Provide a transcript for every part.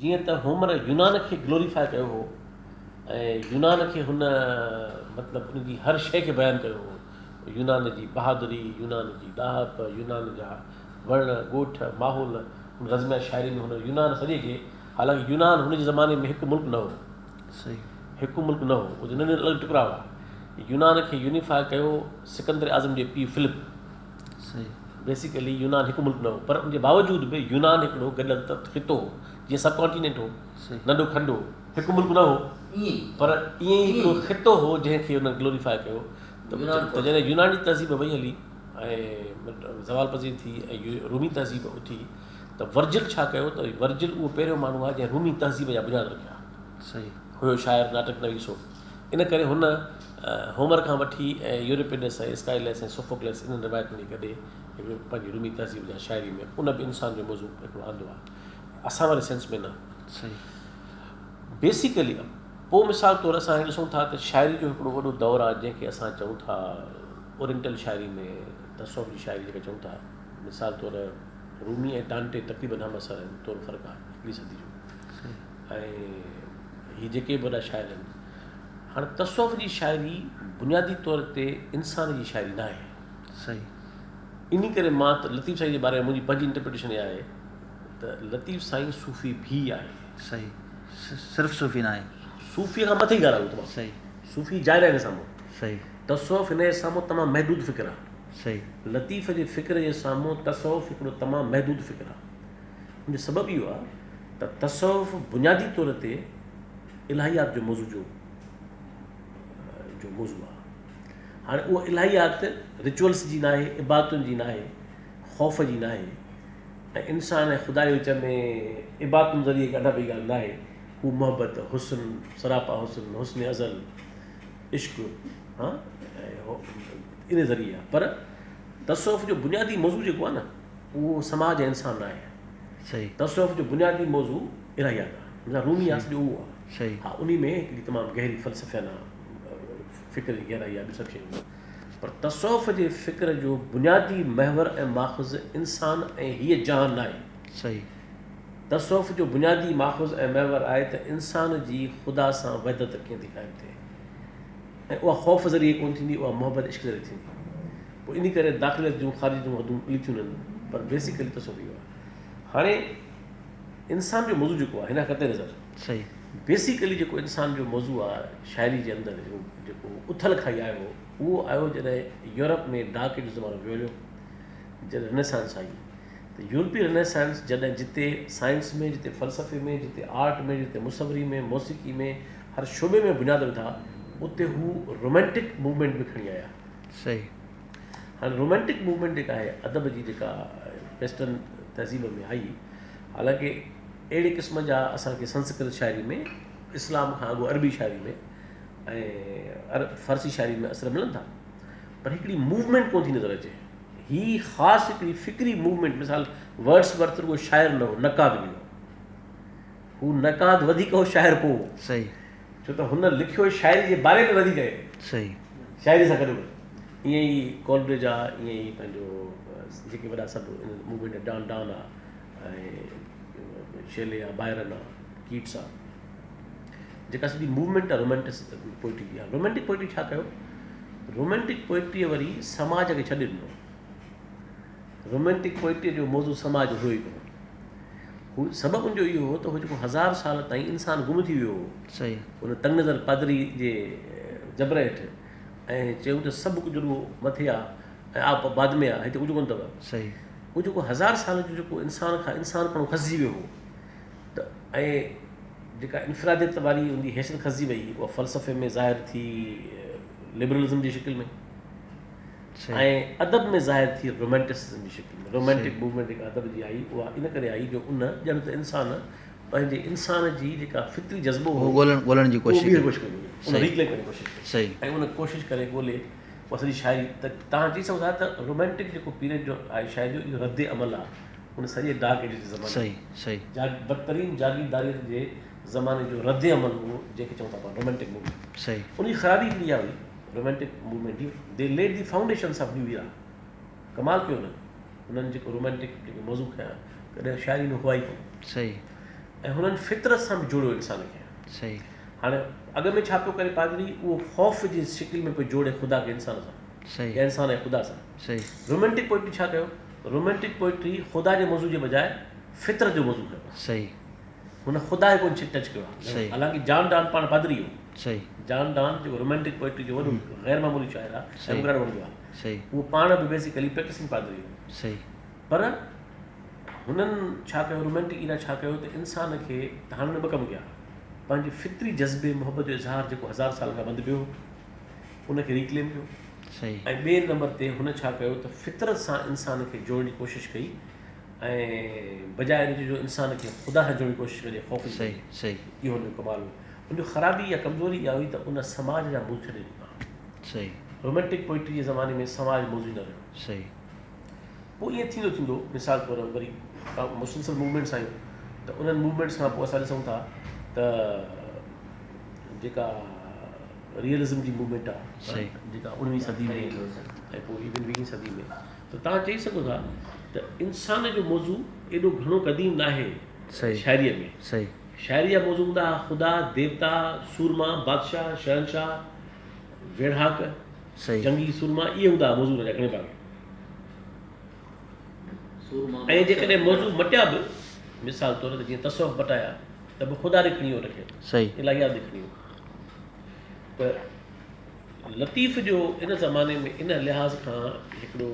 جيئن ته هومر يونان کي گلوريفاء ڪيو هو ۽ يونان کي هن مطلب ان جي هر شيء کي بيان ڪيو هو، يونان جي بهادري، يونان جي ڏاهپ، يونان جا وڻ، ڳوٺ، ماحول، ان رزميه شاعري ۾ هن يونان سڄي کي، حالانڪه يونان هن جي زماني ۾ هڪ ملڪ نه هو، هڪ ملڪ نه هو، اهي ننڍا ننڍا الڳ ٽڪرا هئا. يونان کي يونيفاء ڪيو سڪندر اعظم جي پيء فلپ. بيسيڪلي يونان هڪ ملڪ نه هو پر ان جي باوجود به يونان هڪڙو گڏيل خطو هو، جيئن سب ڪانٽينينٽ هو، ننڍو کنڊ هو، هڪ ملڪ نه هو پر ائين ئي هڪڙو خطو هو جنهن کي هن گلوريفاء ڪيو ته جڏهن يونان جي تهذيب وئي هلي ۽ زوال پذير ٿي ۽ رومي تهذيب اٿي ته ورجل ڇا ڪيو ته ورجل اهو پهريون ماڻهو آهي جنهن رومي تهذيب جا بنياد رکيا. هيو شاعر، ناٽڪ نويس هو. ان ڪري هن هومر کان وٺي ۽ يوريپيڊس ۽ اسڪائيلس ۽ سوفوڪليس انهن روايتن کي گڏي هڪڙو پنهنجي رومي تهذيب جا شاعري ۾ ان به انسان جو موضوع هڪڙو آندو آهي. اسان واري سينس ۾ نه. بيسيڪلي پوء مثال طور اسان هاڻي ڏسون ٿا ته شاعري جو هڪڙو وڏو دور آهي جنهن کي اسان چئون ٿا اورينٽل شاعري ۾ تصوف جي شاعري جيڪا چئون ٿا مثال طور رومي ۽ ڊانٽي تقريبن هم عصر آهن ٿورو فرق آهي هڪڙي صدي جو ۽ هي جيڪي به وڏا شاعر آهن هاڻي تصوف جي شاعري بنيادي طور تي انسان جي شاعري نه آهي. انهي ڪري مان ته لطيف سائين جي باري ۾ منهنجي پنهنجي انٽرپريٽيشن اها آهي ته لطيف سائين صوفي به آهي. صحيح صرف صوفي ناهي. صوفي کان مٿي ڳالهه آهي تمام. صحيح. صوفي جاء ناهي هن سامهون. صحيح. تصوف هن جي سامهون تمام محدود فڪر آهي. صحيح. لطيف جي فڪر جي سامهون تصوف هڪڙو تمام محدود فڪر آهي. ان جو سبب اهو آهي ته تصوف بنيادي طور تي الاهيات جو موضوع جو جو موضوع آهي. هاڻي اهو الاهيات رچوئلس جي ناهي، عبادتن جي ناهي، خوف جي ناهي ۽ انسان ۽ خدا جي وچ ۾ عبادتن ذريعي ڳانڍاپي جي ڳالهه ناهي. هو محبت، حسن، سراپا حسن، حسن ازل، عشق ها ان ذريعي آهي. پر تصوف جو بنيادي موضوع جيڪو آهي نه اهو سماج ۽ انسان ناهي. تصوف جو بنيادي موضوع الاهيات آهي. مثلا رومي آهي سڄو اهو آهي. ها انهي ۾ هڪڙي تمام گهري فلسفيانه فڪر جي گهرائي آهي ٻيون سڀ شيون آهن. پر تصوف جي فڪر جو بنيادي محور ۽ ماخذ انسان ۽ هيء جهان ناهي. تصوف جو بنيادي ماخذ ۽ محور آهي ته انسان جي خدا سان وحدت ڪيئن ٿي قائم ٿئي ۽ اها خوف ذريعي ڪونه ٿيندي اها محبت عشق ذريعي ٿيندي. پوء انهي ڪري داخليت جون خارجيت جون حدون لکيون وڃن پر بيسيڪلي تصوف اهو آهي. هاڻي انسان جو موضوع جيڪو آهي هن کان قطع نظر بيسيڪلي جيڪو انسان جو موضوع آهي شاعري جي اندر جيڪو اٿل کائي آيو اهو آيو جڏهن يورپ ۾ ڊارڪ ايج جو زمانو ويو هليو جڏهن رينيسانس آئي ته يورپي رينيسانس جڏهن جتي سائنس ۾ جتي فلسفي ۾ جتي آرٽ ۾ جتي مصوري ۾ موسيقي ۾ هر شعبي ۾ بنياد وڌا اتي هو رومانٽڪ موومينٽ به کڻي آيا. هاڻي رومانٽڪ موومينٽ جيڪا آهي ادب جي جيڪا ويسٽرن تهذيب ۾ آئي حالانڪه اهڙي قسم جا اسان کي سنسڪرت شاعري ۾ اسلام کان اڳ عربي شاعري ۾ ۽ فارسي شاعري ۾ اثر ملن ٿا پر هڪڙي موومينٽ ڪونه ٿي نظر اچي. هي خاص هڪڙي فڪري موومينٽ مثال ورڊس ورٿ رڳو شاعر نه هو نقاد به هو. هو نقاد وڌيڪ هو شاعر پوء هو. ڇو ته هن لکيو شاعري جي باري ۾ وڌيڪ آهي. شاعري سان گڏوگڏ ائين ئي ڪولرج آ ائين ئي پنهنجو جيڪي وڏا سڀ موومينٽ ڊان ڊان آ ۽ شيلي آ بائرن آ ڪيٽس آ جيڪا سڄي موومينٽ آ رومانٽس پوئٽري جي آ رومانٽڪ پوئٽري ڇا ڪيو رومانٽڪ پوئٽريء وري سماج کي ڇڏي ڏنو رومانٽڪ پوئٽريء جو موضوع سماج هو ئي ڪونه هو سبب ان جو اهو هو ته هو جيڪو هزار سال تائين انسان گم ٿي ويو هو ان تنگ نظر پادري جي جبر هيٺ ۽ چيائون ته سڀ ڪجهه رڳو مٿي آ ۽ آپ بعد ۾ آ هتي ڪجهه ڪونه اٿو. اهو جيڪو هزار سال جو جيڪو انسان کان انسان پڻو کسجي ويو هو ته ۽ جيڪا انفراديت واري ان جي حيثيت کسجي وئي اها فلسفي ۾ ظاهر ٿي لبرلزم جي شڪل ۾ ۽ ادب ۾ ظاهر ٿي رومانٽسزم جي شڪل ۾ رومانٽڪ موومينٽ جيڪا ادب جي آئي اها ان ڪري آئي جو ان ڄڻ ته انسان پنهنجي انسان جي جيڪا فطري جذبو هو ڳولڻ ڳولڻ جي ڪوشش ڪئي ان ريڪليم ڪرڻ جي ڪوشش ڪئي ۽ ان ڪوشش ڪري ڳولي اها سڄي شاعري ته توهان چئي سگهو ٿا ته رومانٽڪ جيڪو پيريڊ جو آهي شاعري جو اهو رد عمل آهي ان سڄي ڊارڪ ايج جي زماني صحيح صحيح جا بدترين جاگيرداريت جي زماني جو رد عمل اهو جنهن کي چئون ٿا پاڻ رومانٽڪ موومينٽ صحيح ان جي خرابي هڪڙي اها هئي رومانٽڪ موومينٽ جي the laid the foundations of new era ڪمال ڪيو انهن انهن جيڪو رومانٽڪ جيڪو موضوع کنيا ڪڏهن شاعري ۾ هئا ئي ڪونه. صحيح. ۽ هنن فطرت سان به جوڙيو انسان کي. صحيح. هاڻي اڳ ۾ ڇا پيو ڪري پادري اهو خوف جي شڪل ۾ پيو جوڙي خدا کي انسان سان. صحيح. يا انسان کي خدا سان. صحيح. رومانٽڪ پوئٽري ڇا ڪيو؟ رومانٽڪ پوئٽري خدا جي موضوع جي بجاء فطرت جو موضوع کنيو. صحيح. هن خدا کي ڪونه ٽچ ڪيو آهي. صحيح. حالانڪه جان ڊان پاڻ پادري هو. صحيح. جان ڊان جيڪو رومانٽڪ پوئٽري جو وڏو غير معمولي شاعر آهي ۽ مون کي ڏاڍو وڻندو آهي. صحيح. اهو پاڻ به بيسيڪلي پريڪٽسنگ پادري هو. صحيح. پر هنن ڇا ڪيو رومانٽڪ ايرا ڇا ڪيو ته انسان کي ته هاڻي هن ٻه ڪم ڪيا پنهنجي فطري جذبي محبت جو اظهار جيڪو هزار سالن کان بند پيو هو ان کي ريڪليم ڪيو صحيح ۽ ٻئي نمبر تي هن ڇا ڪيو ته فطرت سان انسان کي جوڙڻ جي ڪوشش ڪئي ۽ بجاء ان جي جو انسان کي خدا سان جوڙڻ جي ڪوشش ڪجي خوف جي صحيح صحيح اهو هن جو ڪمال هو ان جو خرابي يا ڪمزوري اها هئي ته ان سماج جا موضوع ڇڏي ڏنا صحيح رومانٽڪ پوئٽري جي زماني ۾ سماج موضوع نه رهيو صحيح پوء ائين ٿيندو ٿيندو مثال طور وري مسلسل موومينٽس آيون ته انهن موومينٽس کان پوء اسان ڏسون ٿا ته جيڪا ريئلزم جي موومينٽ آهي جيڪا اڻويهين صدي ۾ ۽ پوء ايون ويهين صدي ۾ ته توهان چئي سگهو ٿا ته انسان جو موضوع ايڏو گهڻو قديم ناهي شاعريء ۾ شاعريء جا موضوع هوندا هئا خدا، ديوتا، سورما، بادشاهه، شهنشاهه، ويڙهاڪ، جنگي سورما اهي هوندا هئا موضوع ان جا گهڻي ڀاڱي. ۽ جيڪڏهن موضوع مٽيا به مثال طور ته جيئن تصوف مٽايا ته به خدا ڏي کڻي ويو ان کي الاهيات ڏي کڻي ويو ته لطيف جو ان زماني ۾ ان لحاظ کان هڪڙو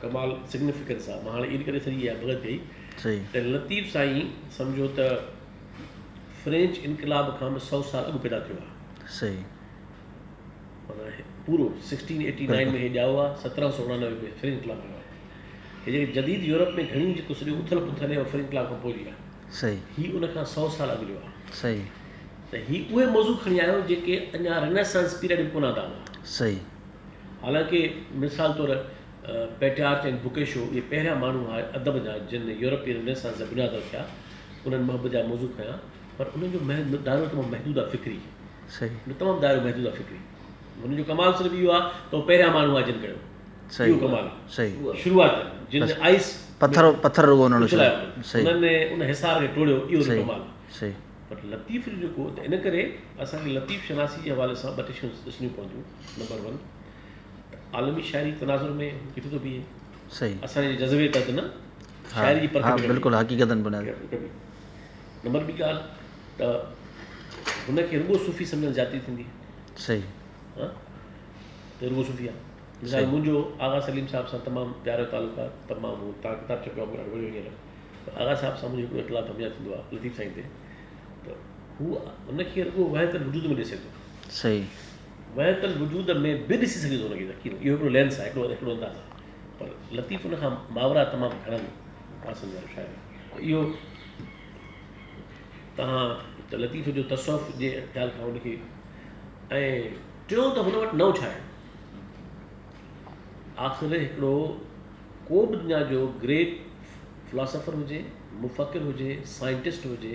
ڪمال سگنيفڪنس آهي مان هاڻي ان ڪري سڄي اها بغت ڪئي ته لطيف سائين سمجهو ته فرينچ انقلاب کان به سو سال اڳ پيدا ٿيو آهي صحيح معنيٰ پورو سڪسٽين ايٽي نائن ۾ هي ڄائو آهي 1789 ۾ فرينچ انقلاب آيو آهي هي جيڪي جديد يورپ ۾ گهڻي جيڪو سڄو اٿل پٿل آهي اهو فرينچ انقلاب کان پوء جي آهي صحيح هي ان کان سو سال اڳ جو آهي صحيح ته هي اهي موضوع کڻي آيو جيڪي اڃا رينيسانس پيريڊ ۾ ڪونه آندا هئا صحيح حالانڪه مثال طور پيٽيارچ ۽ بوڪيشو اهي پهريان ماڻهو هئا ادب جا جن يورپي رينيسانس جا بنياد رکيا انهن محبت جا موضوع کنيا پر انهن جو دائرو تمام محدود آهي فڪري صحيح. هن تمام دائرو محدود آهي فڪري. هن جو ڪمال صرف اهو آهي ته هو پهريان ماڻهو آهي جن ڪيو. صحيح. اهو ڪمال آهي. صحيح. شروعات جن آئس پٿر پٿر رڳو انهن اڇلايو. انهن ان حصار کي ٽوڙيو اهو هن جو ڪمال آهي. صحيح. پر لطيف جو جيڪو ته ان ڪري اسان کي لطيف شناسي جي حوالي سان ٻه ٽي شيون ڏسڻيون پونديون. نمبر ون ته عالمي شاعري تناظر ۾ ڪٿي ٿو بيهي. صحيح. اسان جي جذبي تحت نه شاعري جي پرک ها بلڪل حقيقتن بنياد. نمبر ٻي ڳالهه ته هن کي رڳو صوفي سمجهڻ زيادتي ٿيندي. صحيح. ها ته رڳو صوفي آ. مثال منهنجو آغا سليم صاحب سان تمام پيارو تعلق آ تمام هو تان ڪتاب ڇپيو آ مون کي ڏاڍو وڻيو هينئر پر آغا صاحب سان منهنجو هڪڙو اختلاف هميشه ٿيندو آ لطيف سائين تي ته هو هن کي رڳو وحدت الوجود ۾ ڏسي ٿو. صحيح. وحدت الوجود ۾ به ڏسي سگهي ٿو هن کي يقين اهو هڪڙو لينس آ هڪڙو هڪڙو انداز آ پر لطيف ان کان ماورا تمام گهڻن پاسن وارو شاعر آ ته اهو توهان ته لطيف جو تصوف جي خيال کان ان کي ۽ ٽيون ته هن وٽ نئون ڇا آهي؟ آخر هڪڙو ڪو به دنيا جو گريٽ فلاسافر هجي، مفڪر هجي، سائنٽسٽ هجي،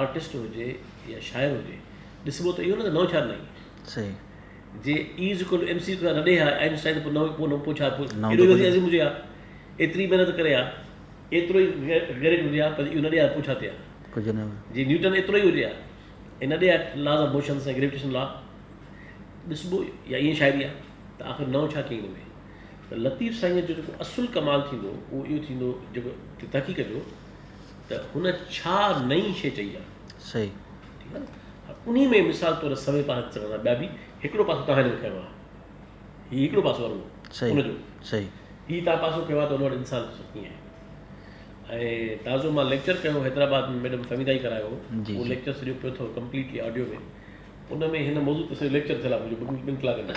آرٽسٽ هجي يا شاعر هجي، ڏسبو ته اهو نه ته نئون ڇا ڏنائين. صحيح. جي E is equal to M C square نه ڏي ها آئنسٽائن ته پوء نئون پوء نئون پوء ڇا پوء ايڏو عظيم هجي ها، ايتري محنت ڪري ها. ايترو ئي غيرت هجي ها پر اهو نه ڏي ها پوء ڇا ٿئي ها؟ ڪجهه نه. جي نيوٽن ايترو ئي هجي ها ۽ نه ڏي ها لاز آف موشنس ۽ گريويٽيشن لا ڏسبو يا ائين شاعري آهي ته آخر نئون ڇا ڪيائين هن ۾ ته لطيف سائينء جو جيڪو اصل ڪمال ٿيندو اهو اهو ٿيندو جيڪو تحقيق جو ته هن ڇا نئين شيء چئي آهي. صحيح. ٺيڪ آهي نه انهي ۾ مثال طور سوين پاسا ٿي سگهن ٿا ٻيا به هڪڙو پاسو توهان هن ۾ کنيو آهي. هي هڪڙو پاسو آهي رڳو ان جو. صحيح. هي تان پاسو ڪيو آهي ته ان وٽ انسان ڪيئن آهي ۽ تازو مان ليڪچر ڪيو حيدرآباد ۾ ميڊم فهميده ئي ڪرايو هو اهو ليڪچر سڄو پيو اٿو ڪمپليٽلي آڊيو ۾ ان ۾ هن موضوع تي سڄو ليڪچر ٿيل آهي منهنجو ٻن ڪلاڪن جو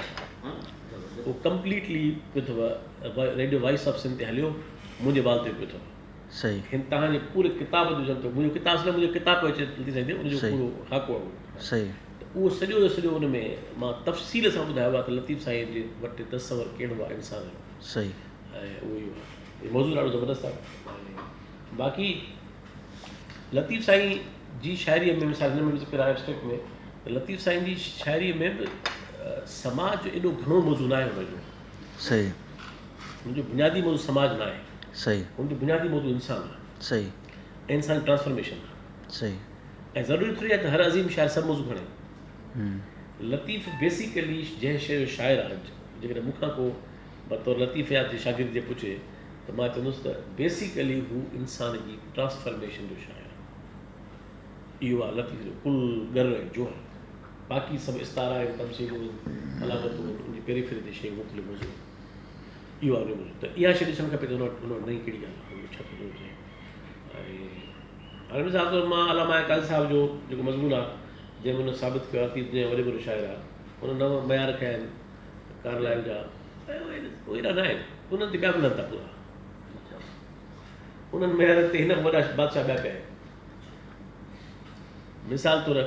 اهو ڪمپليٽلي پيو اٿو ريڊيو وائس آف سنڌ تي هليو منهنجي وال تي پيو اٿو صحيح هن تهان جي پوري ڪتاب جو جن منهنجو ڪتاب اصل منهنجو ڪتاب پيو اچي لطيف سائين تي ان جو پورو خاڪو آهي صحيح ته اهو سڄو جو سڄو ان ۾ مان تفصيل سان ٻڌايو آهي ته لطيف سائين جي وٽ تصور ڪهڙو آهي انسان جو. صحيح. ۽ اهو ئي آهي. هي موضوع ڏاڍو زبردست آهي ۽ باقي لطيف سائين جي شاعريء ۾ مثال هن ۾ به ذڪر آهي ابسٽريڪٽ ۾ ته لطيف سائين جي شاعريء ۾ به سماج جو ايڏو گهڻو موضوع ناهي هن جو. صحيح. هن جو بنيادي موضوع سماج ناهي. صحيح. هن جو بنيادي موضوع انسان آهي. صحيح. ۽ انساني ٽرانسفرميشن آهي. صحيح. ۽ ضروري ٿوري آهي ته هر عظيم شاعر سڀ موضوع کڻي. لطيف بيسيڪلي جنهن شيء جو شاعر آهي، جيڪڏهن مون کان ڪو بطور لطيفيات جي شاگرد جي پڇي ته مان چوندس ته بيسيڪلي هو انسان جي ٽرانسفرميشن جو شاعر آهي. اهو آهي لطيف جو ڪل ڳر ۽ جوهر. باقي سڀ استعارا آهن، تمثيلون آهن، علامتون آهن، ان جي پيريفري تي شيون مختلف موضوع آهن. اهو آهي ان جو موضوع. ته اها شيء ڏسڻ کپي ته هن وٽ هن وٽ نئين ڪهڙي ڳالهه آهي، هن ڇا ٿو چوڻ چاهي. ۽ هاڻي مثال طور مان علامه آء قاضي صاحب جو جيڪو مضمون آهي جنهن ۾ هن ثابت ڪيو آهي ته دنيا جو وڏي ۾ وڏو شاعر آهي، هن نو معيار کنيا آهن ڪارلائل جا ۽ اهي اهڙا نه آهن، انهن تي ٻيا به لهن ٿا پورا. انهن معيارن تي هن کان وڏا بادشاهه ٻيا پيا آهن. مثال طور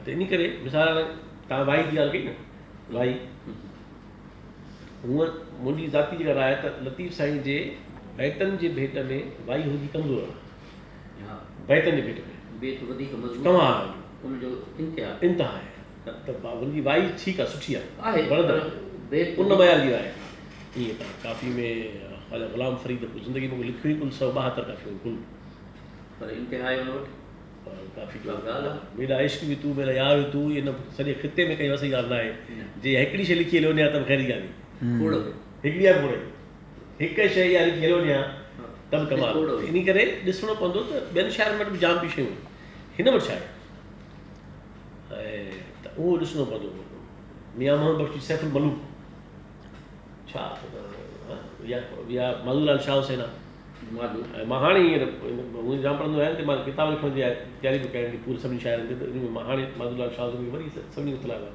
ته ان ڪري مثال توهان وائي جي ڳالهه ڪئي نه وائي هونء منهنجي ذاتي جيڪا راء آهي ته لطيف سائين جي بيتن جي ڀيٽ ۾ وائي هن جي ڪمزور آهي. بيتن جي ڀيٽ ۾ بيت وڌيڪ مضبوط ڪمال ان جو انتها انتها آهي ته هن جي وائي ٺيڪ آهي سٺي آهي وڻندڙ آهي بيت ان معيار جي آهي ائين ته ڪافي ۾ خواجه غلام فريد زندگي ۾ لکيون ئي ڪل 172 ڪافيون ڪل پر انتها آهي ان وٽ ڪافي جو ميرا عشق به تون ميرا يار به تون ان سڄي خطي ۾ ڪنهن وس جي ڳالهه ناهي جي هڪڙي شيء لکي هليو وڃي ها ته به خير جي ڳالهه هئي کوڙ هڪڙي آهي کوڙ هڪ شيء اها لکي هليو وڃي ها ته به ڪمال انهي ڪري ڏسڻو پوندو ته ٻين شاعرن وٽ به جام ٻيون شيون آهن هن وٽ ڇا آهي ۽ ته اهو ڏسڻو پوندو ميان محمد بخش جي سيف الملوڪ ڇا يا يا ماڌو لال شاهه حسين آهي ۽ مان هاڻي هينئر هونئن جام پڙهندو آهيان ته مان ڪتاب لکڻ جي تياري پيو ڪيان پوري سڀني شاعرن تي ته ان ۾ مان هاڻي ماڌو لال شاهه حسين کي وري سڀني کي اٿلايو آهي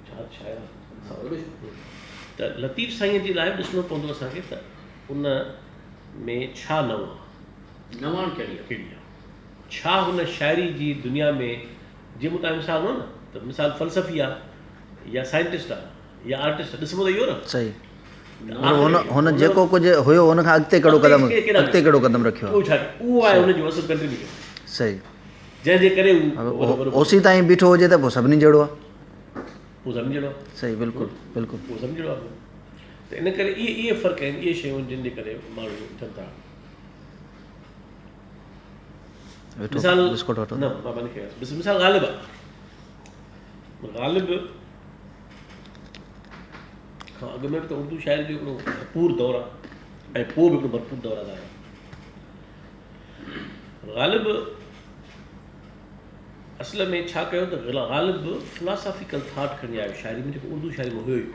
ڇا ته شاعر آهي ته لطيف سائينء جي لاء به ڏسڻو پوندو اسان کي ته ان ۾ ڇا نئون آهي نواڻ ڪهڙي آهي ڪهڙي آهي ڇا هن شاعري جي دنيا ۾ جيئن مون تان مثال ڏنو نه ته مثال فلسفي آهي يا سائنٽسٽ آهي يا آرٽسٽ ڏسبو ته اهو نه. صحيح هن هن جيڪو ڪجهه هيو ان کان اڳتي ڪهڙو قدم اڳتي ڪهڙو قدم رکيو آهي اهو آهي هن جو اصل ڪنٽريبيوشن. صحيح جنهن جي ڪري هو اوسي تائين بيٺو هجي ته پوء سڀني جهڙو آهي. پوء سڀني جهڙو آهي. صحيح بلڪل بلڪل پوء سڀني جهڙو آهي ته ان ڪري اهي اهي فرق آهن اهي شيون جن جي ڪري ماڻهو اٿن ٿا. مثال نه بابا نه کي مثال غالب آهي. غالب کان اڳ ۾ به ته اردو شاعري جو هڪڙو ڀرپور دور آهي ۽ پوء به هڪڙو ڀرپور دور آهي غالب اصل ۾ ڇا ڪيو ته غالب فلاسافيڪل ٿاٽ کڻي آيو شاعري ۾ جيڪو اردو شاعري ۾ هيو ئي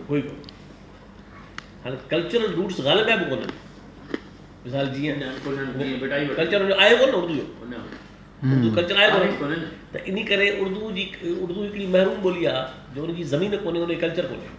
هو ئي ڪونه. هاڻي ڪلچرل روٽس غالب جا به ڪونهن مثال جيئن ڪلچر آيو ڪونه اردو جو اردو ڪلچر آهي ڪونه ته انهي ڪري اردو جي اردو هڪڙي محروم ٻولي آهي جو ان جي زمين ڪونهي ان جو ڪلچر ڪونهي.